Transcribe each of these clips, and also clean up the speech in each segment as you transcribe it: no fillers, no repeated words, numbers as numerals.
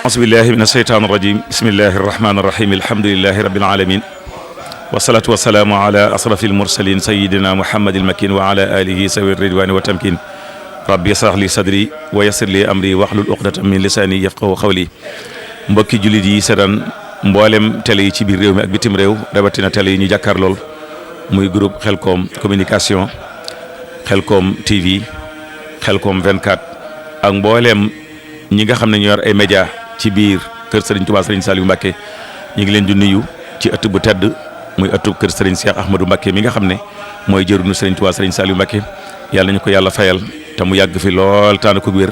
A'uuzubillahi mina shaytaani rajiim bismillahi rahmaani rahiim alhamdulillahi rabbil aalamiin wasalaatu wasalaamu ala asrafil mursaliin sayyidina Muhammadil makiin wa ala aalihi sawi ridwaani wa tamkiin rabbi yashrah li sadri wa yassir li amri wahlul uqdatan min lisaani yafqahu qawli mbokki jullit yi seetaan mboolem télé yi ci biir réew mi ak bitim réew rawatina télé yi ñu jàkkaar lool muy groupe Khelcom communication Khelcom TV Khelcom 24 ak mbooleem ñi nga xam ne ñoo yor ay média ci biir kër Serigne Touba Serigne Saliou Mbacké ñu ngi leen di nuyu ci ëtt bu tedd muy ëttu kër Serigne Cheikh Ahmadou Mbacké mi nga xam ne mooy jëruñu Serigne Touba Serigne Saliou Mbacké yàlla nañu ko yàlla fayal te mu yàgg fi lool taana ko wér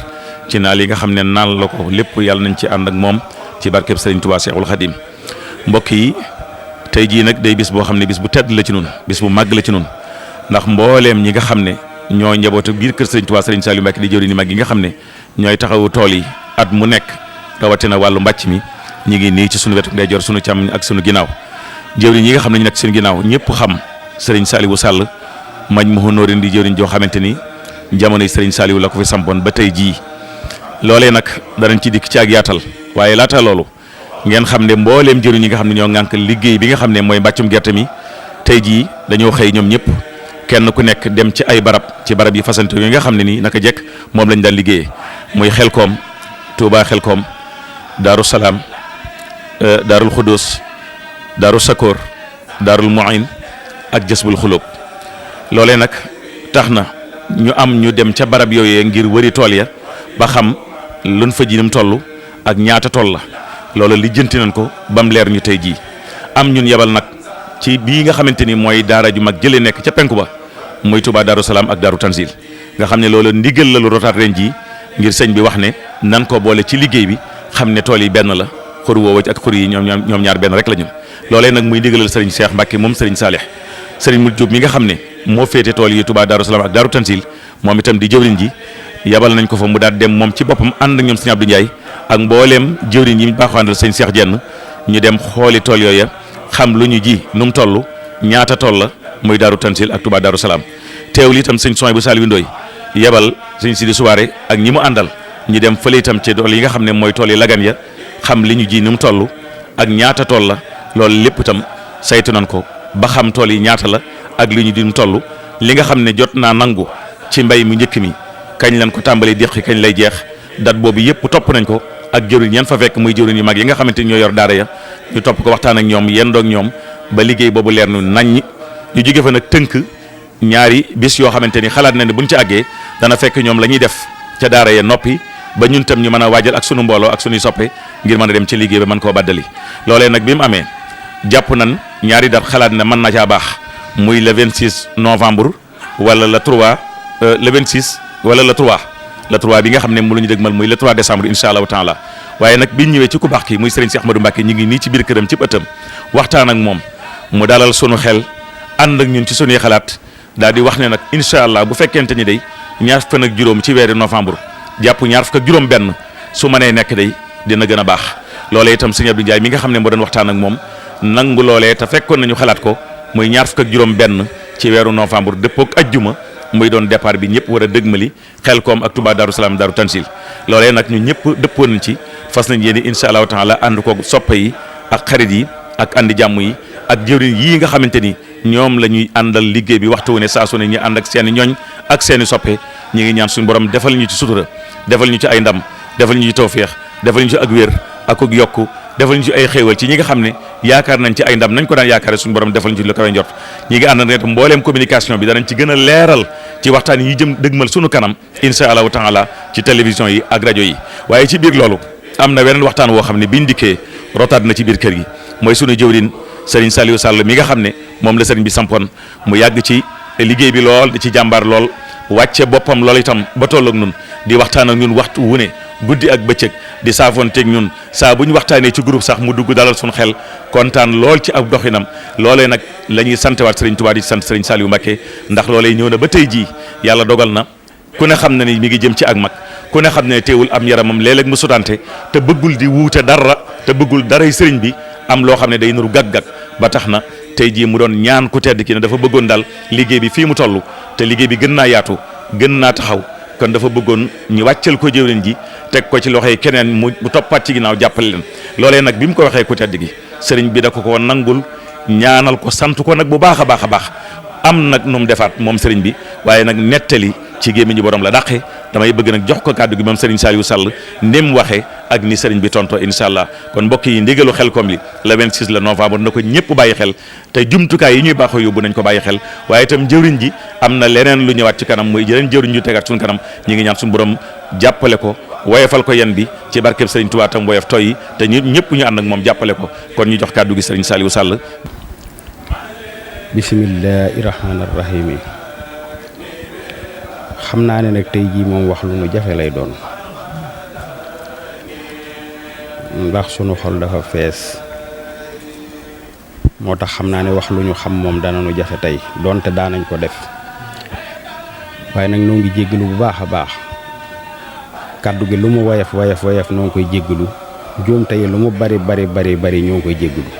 ci naal yi nga xam ne naan la ko lépp yàlla nañ ci ànd ak moom ci barkeb Serigne Touba Cheikhul Khadim mbokk yi tey jii nag day bis boo xam ne bis bu tedd la ci nun bis bu màgg la ci nun ndax mbooleem ñi nga xam ne ñoo njabootu biir kër Serigne Touba Serigne Saliou Mbacké di jëriñu mag yi nga xam ne ñooy taxawu tool yi at mu nekk rawatina wàllu mbàcc mi ñi ngi nii ci sunu wetu ndeyjoor sunu càmm ak sunu ginnaaw jëwriñ yi nga xam ne ñu nekk seen ginnaaw ñëpp xam Serigne Saliou Sall mañ ma honorin di jëwriñ joo xamante ni jamonoy Serigne Saliou la ko fi sampoon ba tey jii loolee nag danañ ci dikk ci ak yaatal waaye laata loolu ngeen xam ne mbooleem jëwriñ yi nga xam ne ñoo ŋànk liggéey bi nga xam ne mooy mbàccum gerte mi tey jii dañoo xëy ñoom ñëpp kenn ku nekk dem ci ay barab ci barab yi fasante yi nga xam ne nii naka jekk moom lañ daan liggéeyee muy Khelcom Touba Khelcom Daaru Salaam Daarul Xudus Daaru Sakor Daarul Muin ak Jësbul Xulóob loolee nag tax na ñu dem ca barab yooyee ngir wëri tool ya ba xam luñ fa ji nam toll ak ñaata tool la loolu lijjanti nañ ko bam leer ñu tey jii am ñun yebal nag ci bii nga xamante ni mooy daara ju mag jëlee nekk ca penku ba muy Touba Daaru Salaam ak Daaru Tanzil nga xam ne loolu ndigal la lu rotaat ren jii ngir sëñ bi wax ne nan ko boole ci liggéey bi xam ne tool yi benn la xur woowu ak xur yi ñoom ñaar benn rek la ñu loolee nag muy ndigalal sëriñ Cheikh Mbacké moom sëriñ Salih sëriñ Mut Jóob mi nga xam ne moo féete tool yi Touba Daaru Salaam ak Daaru Tanzil moom itam di jëwriñ ji yabal nañ ko fa mu daal dem moom ci boppam ànd ak ñoom sëñ Abdou Ndiaye ak mbooleem jëwriñ yi baaxoo àndal sëñ Cheikh Jenn ñu dem xooli tool yooya xam lu ñu ji nu mu toll ñaata tool la muy Daaru Tanzil ak Touba Daaru Salaam teewul itam sëñ Soy bu Saliou Ndoy yebal sëñ Sidi Souare ak ñi mu àndal ñu dem fële itam ci tool yi nga xam ne mooy tool yi lagan ya xam li ñu ji nu mu toll ak ñaata tool la loolu lépp itam saytu nañ ko ba xam tool yi ñaata la ak li ñu di nu toll li nga xam ne jot naa nangu ci mbay mu njëkk mi kañ lañ ko tàmbalee déqi kañ lay jeex date boobu yëpp topp nañ ko ak jëwriñ yan fa fekk muy jëwriñ yu mag yi nga xamante ni ñoo yor daara ya ñu topp ko waxtaan ak ñoom yendoog ñoom ba liggéey boobu leer nu naññ ñu jóge fa nag tënk ñaari bis yoo xamante ni xalaat na ne buñ ci àggee dana fekk ñoom la ñuy def ca daara ya noppi ba ñun tam ñu mën a waajal ak sunu mbooloo ak sunuy soppe ngir mën a dem ci liggéey ba mën koo baddali loolee nag bi mu amee jàpp nan ñaari dat xalaat ne mën na caa baax muy le 26 novembre wala le 3 le 26 wala le 3 le 3 bi nga xam ne mu lu ñu dëgmal muy le 3 décembre incha allahu taala waaye nag biñ ñëwee ci ku baax ki muy Serigne Cheikh Ahmadou Mbacké ñu ngi nii ci biir këram ci ëttam waxtaan ak moom mu dalal sunu xel ànd ak ñun ci sunuy xalaat daal di wax ne nag incha allah bu fekkente ni day ñaar fukk ak juróom ci weeru novembre jàpp ñaar fukk ak juróom benn su mënee nekk day dina gën a baax loolee itam Serigne Abdou Ndiaye mi nga xam ne moo doon waxtaan ak moom nangu loolee te fekkoon nañu xalaat ko muy ñaar fukk ak juróom benn ci weeru novembre dëppook ajjuma muy doon départ bi ñëpp war a dëgmali Xelkom ak Touba Darou Salaam Darou Tansil loolee nag ñu ñëpp dëppoon nañ ci fas nañ yéene incha allahu taala ànd ko soppe yi ak xarit yi ak andi jàmm yi ak jëwriñ yii nga xamante ni ñoom la ñuy àndal liggéey bi waxtu wu ne saa su ne ñu ànd ak seen i ñooñ ak seen i soppe ñi ngi ñaan suñu borom defal ñu ci sutura defal ñu ci ay ndam defal ñu ci tawféex defal ñu ci ak wér ak ak yokku defal ñu ci ay xéewal ci ñi nga xam ne yaakaar nañ ci ay ndam nañ ko daan yaakaare suñu borom defal ñu ci lu kawe njort ñi ngi ànd ak mbooleem communication bi danañ ci gën a leeral ci waxtaan yi jëm dëgmal sunu kanam incha allahu taala ci télévision yi ak rajo yi waaye ci biir loolu am na weneen waxtaan woo xam ne biñ dikkee rotaat na ci biir kër gi mooy sunu jëwriñ Serigne Saliou Sall mi nga xam ne moom la sëriñ bi sampoon mu yàgg ci liggéey bi lool di ci jàmbaar lool wàcce boppam lool itam ba toll ak ñun di waxtaan ak ñun waxtu wu ne guddi ak bëccëg di saafoonteeg ñun saa bu ñu waxtaanee ci groupe sax mu dugg dalal suñu xel kontaan lool ci ab doxinam loolee nag la ñuy santewaat Serigne Touba di sant Serigne Saliou Mbacké ndax loolee ñëw na ba tey jii yàlla dogal na ku ne xam na ni mi ngi jëm ci ak mag ku ne xam ne teewul am yaramam léeg-léeg mu sutante te bëggul di wuute dara te bëggul daray sëriñ bi am loo xam ne day nuru gag-gag ba tax na tey jii mu doon ñaan ku tedd ki ne dafa bëggoon daal liggéey bi fii mu toll te liggéey bi gën naa yaatu gën naa taxaw kon dafa bëggoon ñu wàccal ko jëwriñ ji teg ko ci loxoy keneen mu toppaat ci ginnaaw jàppale leen loolee nag bi mu ko waxee ku tedd gi sëriñ bi da ko nangul ñaanal ko sant ko nag bu baax a baax a baax am nag nu mu defaat moom sëriñ bi waaye nag nettali ci gémmiñu borom la dàqe damay bëgg nag jox ko kàddu gi moom Serigne Saliou Sall ni mu waxee ak ni Serigne bi tonto incha allah kon mbokk yi ndigalu Xelkom li le 26 le novembre na ko ñëpp bàyyi xel te jumtukaay yi ñuy baaxoo yóbbu nañ ko bàyyi xel waaye itam jëwriñ ji am na leneen lu ñëwaat ci kanam muy yeneen jëwriñ ju tegaat suñu kanam ñi ngi ñaan suñu borom jàppale ko woyefal ko yen bi ci barkeb Serigne Touba tam woyef toy yi te ñëpp ñu ànd ak moom jàppale ko kon ñu jox kàddu gi Serigne Saliou Sall. bismillahi rahmaani rahim. xam naa ne nag tey jii moom wax lu nu jafe lay doon ndax sunu xol dafa fees moo tax xam naa ne wax lu ñu xam moom dana nu jafe tey doonte daanañ ko def waaye nag noo ngi jéggalu bu baax a baax kàddu gi lu mu woyof noo ngi koy jéggalu njuumte yi lu mu bari ñoo ngi koy jéggalu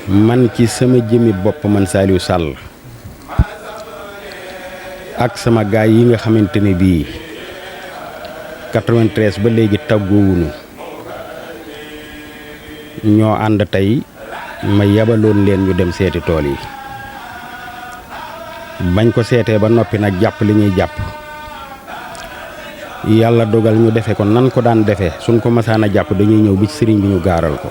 man ci sama jëmi bopp man Saliou Sall ak sama gaay yi nga xamante ne bii 93 ba léegi tàggoowuñu ñoo ànd tey ma yabaloon leen ñu dem seeti tool yi bañ ko seetee ba noppi nag jàpp li ñuy jàpp yàlla dogal ñu defe ko nan ko daan defee suñ ko masaan a jàpp dañuy ñëw bi ci sëriñ bi ñu gaaral ko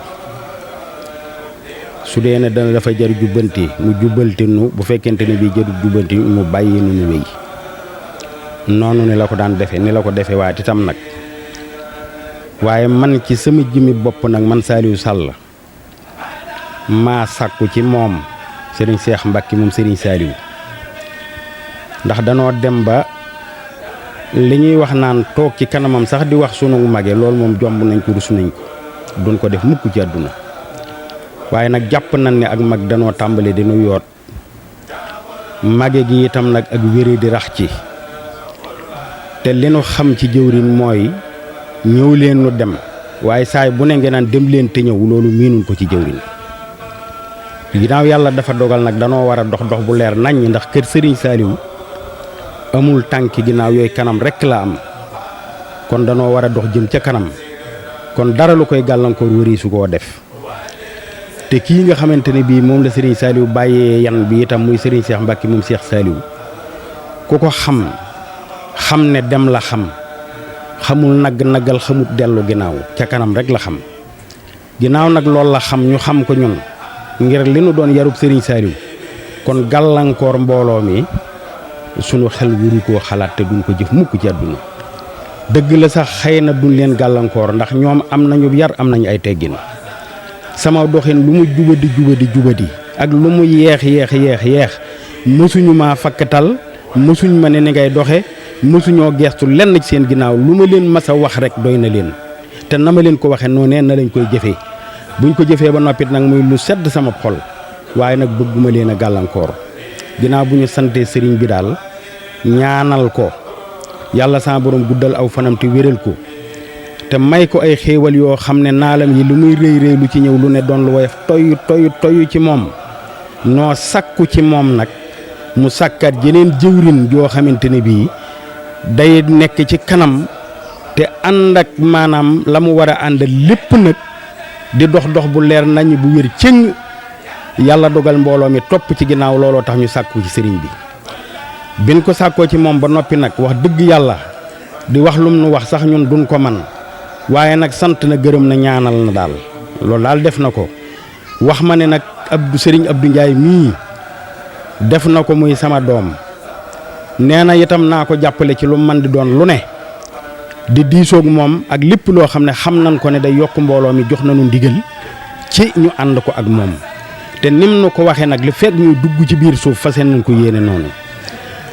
su dee ne dana dafa jar jubbanti mu jubbanti nu bu fekkente ne bii jarut jubbanti mu bàyyi nu ñu wéy noonu ni la ko daan defe ni la ko defe waat itam nag waaye man ci sama jëmmi bopp nag man Saliou Sall maa sàkku ci moom Serigne Cheikh Mbacké moom Serigne Saliou ndax danoo dem ba li ñuy wax naan toog ci kanamam sax di wax sunu mage loolu moom jomb nañ ko rus nañ ko duñ ko def mukk ci àdduna waaye nag jàpp nañ ne ak mag danoo tàmbali dinu yoot mage gi itam nag ak wéré di rax ci te li nu xam ci jëwriñ mooy ñëw leen nu dem waaye saay bu ne ngeen naan dem leen te ñëw loolu miinuñ ko ci jëwriñ ginnaaw yàlla dafa dogal nag danoo war a dox bu leer naññ ndax kër Serigne Saliou amul tànki ginnaaw yooyu kanam rekk la am kon danoo war a dox jëm ca kanam kon dara lu koy gàllankoor wëri su koo def te kii nga xamante ne bii moom la Serigne Saliou bàyyee yan bi itam muy Serigne Cheikh Mbacké moom Cheikh Saliou ku ko xam xam ne dem la xam xamul naggal xamut dellu ginnaaw ca kanam rek la xam ginnaaw nag loolu la xam ñu xam ko ñun ngir li nu doon yarub Serigne Saliou kon gàllankoor mbooloo mi sunu xel wuru koo xalaat te duñ ko jëf mukk ci àdduna dëgg la sax xëy na duñ leen gàllankoor ndax ñoom am nañu yar am nañu ay teggin sama doxin lu mu jubadi ak lu mu yeex mësuñu maa fakkatal mësuñ ma ne ni ngay doxe mësuñoo geestu lenn ci seen ginnaaw lu ma leen mas a wax rek doy na leen te na ma leen ko waxee noonee na lañ koy jëfee buñ ko jëfee ba noppit nag muy lu sedd sama xol waaye nag bëgguma leen a gàllankoor ginnaaw bu ñu santee sëriñ bi daal ñaanal ko yàlla sama borom guddal aw fanam te wéral ko te may ko ay xéewal yoo xam ne naalam yi lu muy rëy lu ci ñëw lu ne doon lu woyof toyu ci moom noo sakku ci moom nag mu sàkkaat jeneen jëwrin joo xamante ne bii day nekk ci kanam te ànd ak maanaam la mu war a ànd lépp nag di dox bu leer nañ bu wér cëng yàlla dogal mbooloo mi topp ci ginnaaw looloo tax ñu sàkku ci sëriñ bi bin ko sàkkoo ci moom ba noppi nag wax dëgg yàlla di wax lum nu wax sax ñun duñ ko man waaye nag sant na gërëm na ñaanal na daal loolu daal def na ko wax ma ne nag sëriñ Abdou Ndiaye mii def na ko muy sama doom nee na itam naa ko jàppale ci lu man di doon lu ne di diisoog moom ak lépp loo xam ne xam nañ ko ne day yokk mbooloo mi jox nañu ndigal ci ñu ànd ko ak moom te nim nu ko waxee nag li fekk ñuy dugg ci biir suuf fas nañ ko yéene noonu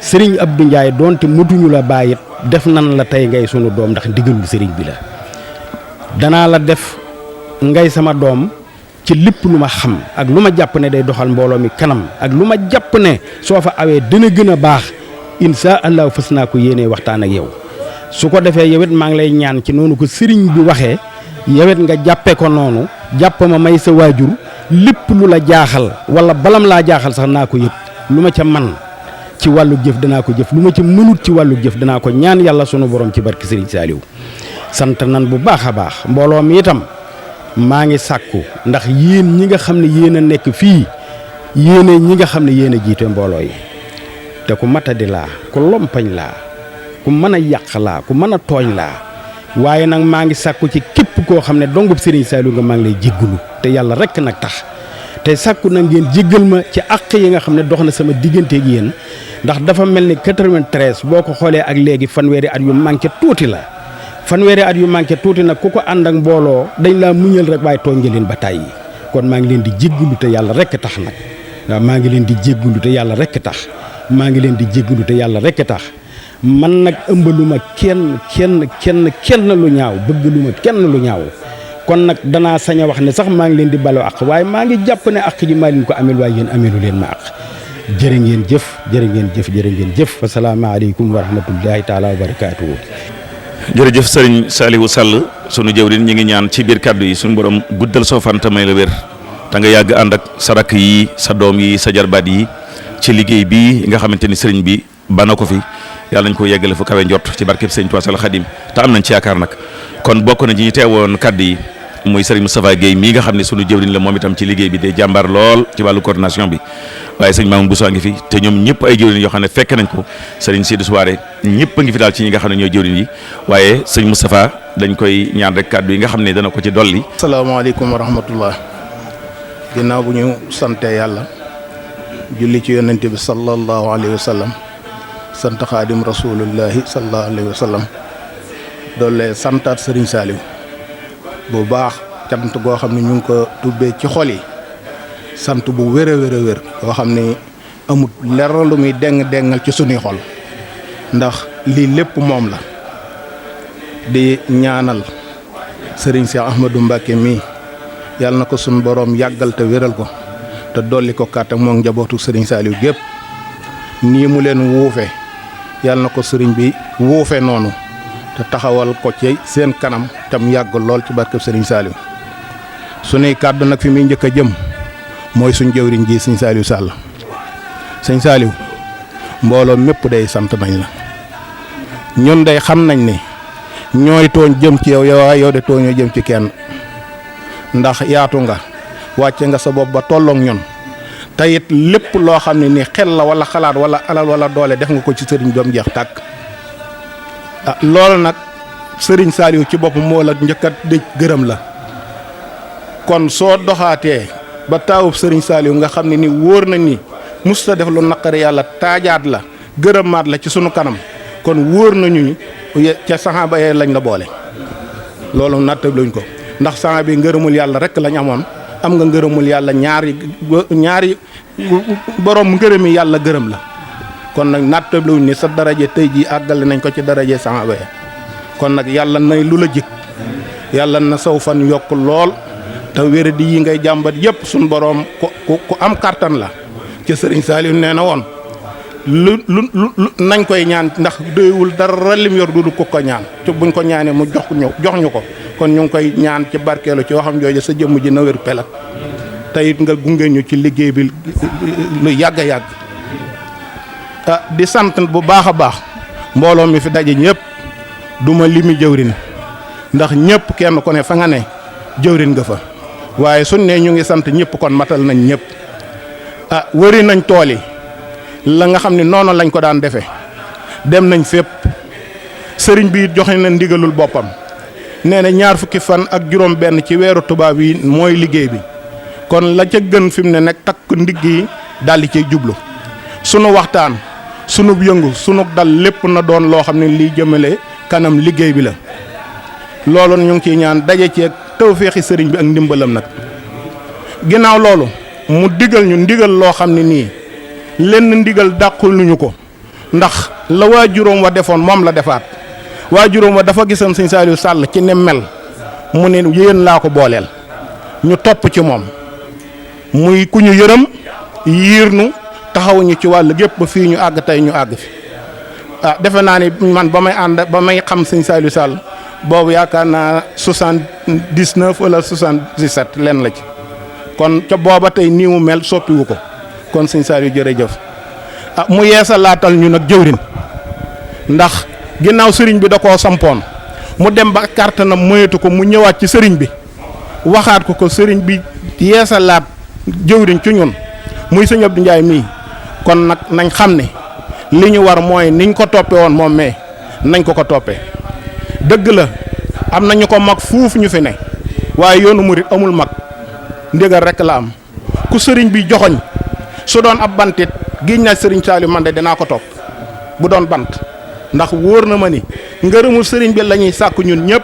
sëriñ Abdou Ndiaye doonte mutuñu la bàyyit def nan la tey ngay sunu doom ndax ndigalul sëriñ bi la danaa la def ngay sama doom ci lépp lu ma xam ak lu ma jàpp ne day doxal mbooloo mi kanam ak lu ma jàpp ne soo fa awee dina gën a baax insha allah fas naa ko yéenee waxtaan ak yow su ko defee yowet maa ngi lay ñaan ci noonu ko sëriñ bi waxee yowet nga jàppe ko noonu jàpp ma may sa waajur lépp lu la jaaxal wala balam laa jaaxal sax naa ko yëg lu ma ca man ci wàllu jëf danaa ko jëf lu ma ca mënut ci wàllu jëf danaa ko ñaan yàlla sunu borom ci barki sëriñ Saliou sant nan bu baax a baax mbooloo mi itam maa ngi sàkku ndax yéen ñi nga xam ne yéen a nekk fii yéene ñi nga xam ne yéen a jiite mbooloo yi te ku matadi laa ku lompañ laa ku mën a yàq laa ku mën a tooñ laa waaye nag maa ngi sàkku ci képp koo xam ne dongub Serigne Saliou nga maa ngi lay jéggalu te yàlla rek nag tax te sàkku na ngeen jéggal ma ci àq yi nga xam ne dox na sama digganteeg yéen ndax dafa mel ni 93 boo ko xoolee ak léegi fanweeri at yu manqué tuuti la fanweeri at yu manqué tuuti nag ku ko ànd ak mbooloo dañ laa muñal rek waaye tooñ nga leen ba tàyyi kon maa ngi leen di jéggalu te yàlla rek tax nag waaw maa ngi leen di jéggalu te yàlla rek tax maa ngi leen di jéggalu te yàlla rek tax man nag ëmbaluma kenn lu ñaaw bëggaluma kenn lu ñaaw kon nag danaa sañ a wax ne sax maa ngi leen di balu àq waaye maa ngi jàpp ne àq ji maa leen ko amel waaye yéen amelu leen ma àq jërë ngeen jëf wasalaamaaleykum wa rahmatullahi taala wa barakaatuhu. jërëjëf sëriñ Saliou Sall sunu jëwriñ ñi ngi ñaan ci biir kàddu yi suñu borom guddal soo fan te may la wér te nga yàgg ànd ak sa rakk yi sa doom yi sa jarbaat yi ci liggéey bii nga xamante ni sëriñ bi bana ko fi yàlla nañ ko yeggale fu kawe njott ci barkeb sëriñ Tuubaa Sal Xadim te am nañ ci yaakaar nag kon bokk na ci ñi teewoon kàddu yi muy sëriñ Moustapha Guèye mii nga xam ne sunu jëwriñ la moom itam ci liggéey bi day jàmbaar lool ci wàllu coordination bi waaye sëñ Mamadou Bousso ngi fi te ñoom ñëpp ay jëwriñ yoo xam ne fekk nañ ko sëriñ Sidou Souare ñëpp a ngi fi daal ci ñi nga xam ne ñooy jëwriñ yi waaye sëñ Moustapha dañ koy ñaan rek kàddu yi nga xam ne dana ko ci dolli. asalaamaaleykum wa rahmatullah ginnaaw bu ñu sante yàlla julli ci yonente bi sallallahu alayhi wa sallam sant xaadim rasulullahi sallallahu alayhi wa sallam doole santaat sëriñ Saliou bu baax cant goo xam ne ñu ngi ko tubbee ci xol yi sant bu wér a wér goo xam ne amut leer lu muy dengal ci sunuy xol ndax lii lépp moom la di ñaanal sëriñ Cheikh Ahmadou Mbacké mii yàlla na ko sunu boroom yàggal te wéral ko te dolli ko kàttan moom njabootu sëriñ Saliou gépp nii mu leen wuufe yàlla na ko sëriñ bi wuufe noonu te taxawal ko ci seen kanam tam yàgg lool ci barkeb sëriñ Saliou sunuy kàddu nag fi muy njëkk a jëm mooy suñ jëwriñ ji sëñ Saliou Sall sëñ Saliou mbooloo mépp day sant nañ la ñun day xam nañ ne ñooy tooñ jëm ci yow yow de tooñoo jëm ci kenn ndax yaatu nga wàcce nga sa bopp ba tolloog ñun te it lépp loo xam ne ni xel la wala xalaat wala alal wala doole def nga ko ci sëriñ doom jeex tàkk loolu nag sëriñ Saliou ci boppam moo la njëkk a dëj gërëm la kon soo doxaatee ba taawub sëriñ Saliou nga xam ne ni wóor na ni musta def lu naqari yàlla taajaat la gërëmaat la ci sunu kanam kon wóor nañu ni ca saxaaba yee lañ la boole loolu nattab luñ ko ndax saxaaba yi ngërëmul yàlla rek lañ amoon am nga ngërëmul yàlla ñaari borom ngërëmi yàlla gërëm la kon nag nattab luñ ni sa daraje tey jii àggale nañ ko ci daraje saxaaba yi kon nag yàlla nay lu la jik yàlla na saw fan yokk lool te wéradi yi ngay jàmbat yépp suñ boroom ku am kàttan la ci sëriñ Saliou nee na woon lu nañ koy ñaan ndax doywul dara lim yor du ko ñaan te buñ ko ñaanee mu jox ñu ko kon ñu ngi koy ñaan ci barkeelu ci waxam jooju sa jëmm ji na wér pelat te it nga gunge ñu ci liggéey bi lu yàgg a yàgg di sant bu baax a baax mbooloo mi fi daje ñëpp duma limi jëwrin ndax ñëpp kenn ku ne fa nga ne jëwrin nga fa waaye suñ ne ñu ngi sant ñëpp kon matal nañ ñëpp wëri nañ tool yi la nga xam ne noonu lañ ko daan defee dem nañ fépp sëriñ bi joxe na ndigalul boppam nee na 20 fan ak juróom benn ci weeru tubaab yi mooy liggéey bi kon la ca gën fi mu ne nag takk ndigg yi daldi cay jublu sunu waxtaan sunu yëngu sunu dal lépp na doon loo xam ne lii jëmale kanam liggéey bi la loolu ñu ngi ciy ñaan daje ci tawféexi sëriñ bi ak ndimbalam nag ginnaaw loolu mu digal ñu ndigal loo xam ne nii lenn ndigal dàqul nuñu ko ndax la waajuróom wa defoon moom la defaat waajuróom wa dafa gisoon sëñ Saliou Sall ci ne mel mu ne yéen laa ko booleel ñu topp ci moom muy ku ñu yërëm yiir nu taxawuñu ci wàll gépp ba fii ñu àgg tey ñu àgg fi defe naa ni man ba may xam sëñ Saliou Sall boobu yaakaar naa 79 wala 77 leen la ci kon ca booba tey nii mu mel soppiwu ko kon sëñ Saliou jërëjëf mu yeesa laatal ñu nag jëwrin ndax ginnaaw sëriñ bi da koo sampoon mu dem ba carte na moyetu ko mu ñëwaat ci sëriñ bi waxaat ko sëriñ bi yeesa laat jëwrin ci ñun muy sëñ Abdou Ndiaye mii kon nag nañ xam ne li ñu war mooy niñ ko toppe woon moom mais nañ ko toppee dëgg la am na ñu ko mag fuuf ñu fi ne waaye yoonu murit amul mag ndigal rek la am ku sëriñ bi joxoñ su doon ab bantit giñ na sëriñ Saliou man de dinaa ko topp bu doon bant ndax wóor na ma ni ngërëmul sëriñ bi la ñuy sàkk ñun ñëpp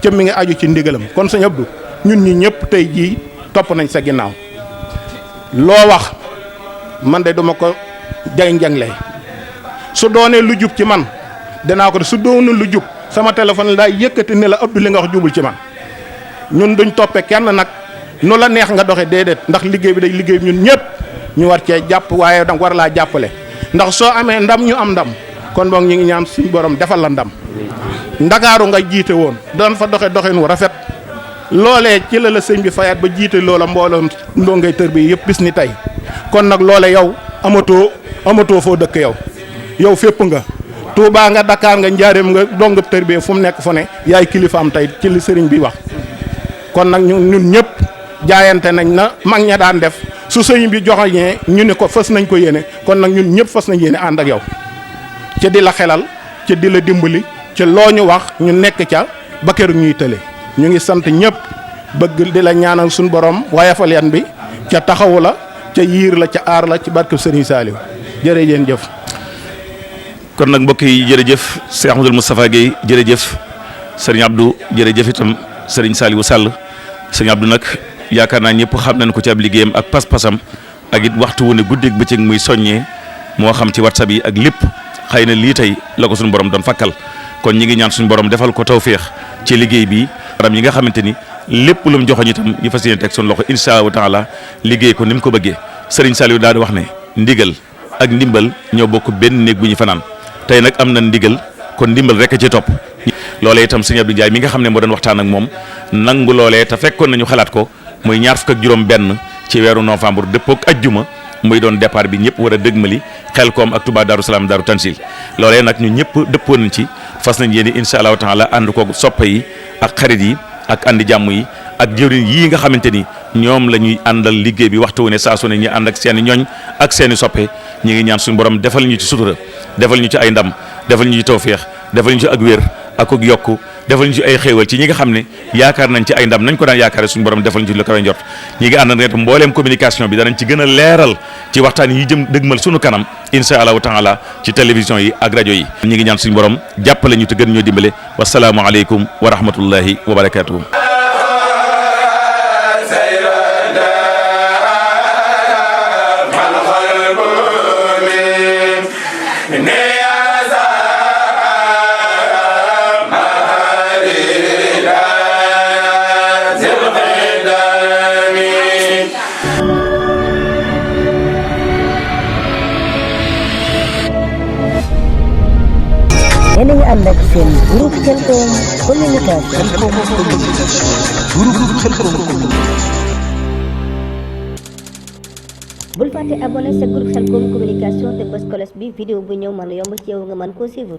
ca mi ngi aju ci ndigalam kon sëñ Abdou ñun ñi ñëpp tey jii topp nañ sa ginnaaw loo wax man de duma ko jang-jangle su doonee lu jub ci man dinaa ko de su doonul lu jub sama téléphone laay yëkkati ne la Abdou li nga wax jubul ci man ñun duñ toppe kenn nag nu la neex nga doxe déedéet ndax liggéey bi day liggéey ñun ñëpp ñu war cee jàpp waaye danga war laa jàppale ndax soo amee ndam ñu am ndam kon boog ñu ngi ñaan suñu borom defal la ndam ndakaaru nga jiite woon doon fa doxin wu rafet loolee ci la sëñ bi fayaat ba jiite loola mbooloom ndongay tër bi yëpp bis ni tey kon nag loole yow amatoo foo dëkk yow fépp nga Touba nga Dakar nga Njaaréem nga dongab tër bi fu mu nekk fu ne yaay kilifaam tey ci li sëriñ bi wax kon nag ñun ñëpp jaayante nañ na mag ña daan def su sëriñ bi joxañee ñu ne ko fas nañ ko yéene kon nag ñun ñëpp fas nañ yéene ànd ak yow ca di la xelal ca di la dimbali ca loo ñu wax ñu nekk ca ba keroog ñuy tële ñu ngi sant ñëpp bëgg di la ñaanal suñu borom wayafal yan bi ca taxawu la ca yiir la ca aar la ci barke sëriñ Saliou jërëjeen jëf. kon nag mbokk yi jërëjëf Cheikh Ahmadou Moustapha Guèye jërëjëf sëriñ Abdou jërëjëf itam sëriñ Saliou Sall sëriñ Abdou nag yaakaar naa ñëpp xam nañ ko ci ab liggéeyam ak pas-pasam ak it waxtu wu ne guddeeg bëccëg muy soññee moo xam ci WhatsApp yi ak lépp xëy na lii tey la ko suñu borom doon fakkal kon ñi ngi ñaan suñu borom defal ko tawféex ci liggéey bi ram yi nga xamante ni lépp lu mu joxoñ itam ñu fas yéene teg suñu loxo insha allahu taala liggéey ko ni mu ko bëggee sëriñ Saliou daal di wax ne ndigal ak ndimbal ñoo bokk benn néeg bu ñu fanaan tey nag am na ndigal kon ndimbal rek ci topp loolee itam sëñ Abdou Ndiaye mi nga xam ne moo doon waxtaan ak moom nangu loolee te fekkoon nañu xalaat ko muy 26 ci weeru novembre dëppook ajjuma muy doon départ bi ñëpp war a dëgmali Xelkom ak Touba Darou Salaam Darou Tansil loolee nag ñu ñëpp dëppoon nañ ci fas nañ yéene insha allahu taala ànd ko soppe yi ak xarit yi ak andi jàmm yi ak jëwriñ yii nga xamante ni ñoom la ñuy àndal liggéey bi waxtu wu ne saa su ne ñi ànd ak seen i ñooñ ak seen i soppe ñi ngi ñaan suñu borom defal ñu ci sutura defal ñu ci ay ndam defal ñu ci tawféex defal ñu ci ak wér ak ak yokku defal ñu ci ay xéewal ci ñi nga xam ne yaakaar nañ ci ay ndam nañ ko daan yaakaare suñu borom defal ñu ci lu kawe njort ñi ngi ànd ak mbooleem communication bi danañ ci gën a leeral ci waxtaan yi jëm dëgmal suñu kanam insha allahu taala ci télévision yi ak rajo yi ñi ngi ñaan suñu borom jàppale ñu te gën ñoo dimbale wasalaamu aleykum wa rahmatullahi wa barakatuhu yéen a ngi ànd ak seen groupe Khelcom communication. bul fàtte abonné sa groupe Khelcom communication te bës cloche bi vidéo bu ñëw mën a yomb ci yow nga mën koo suivre.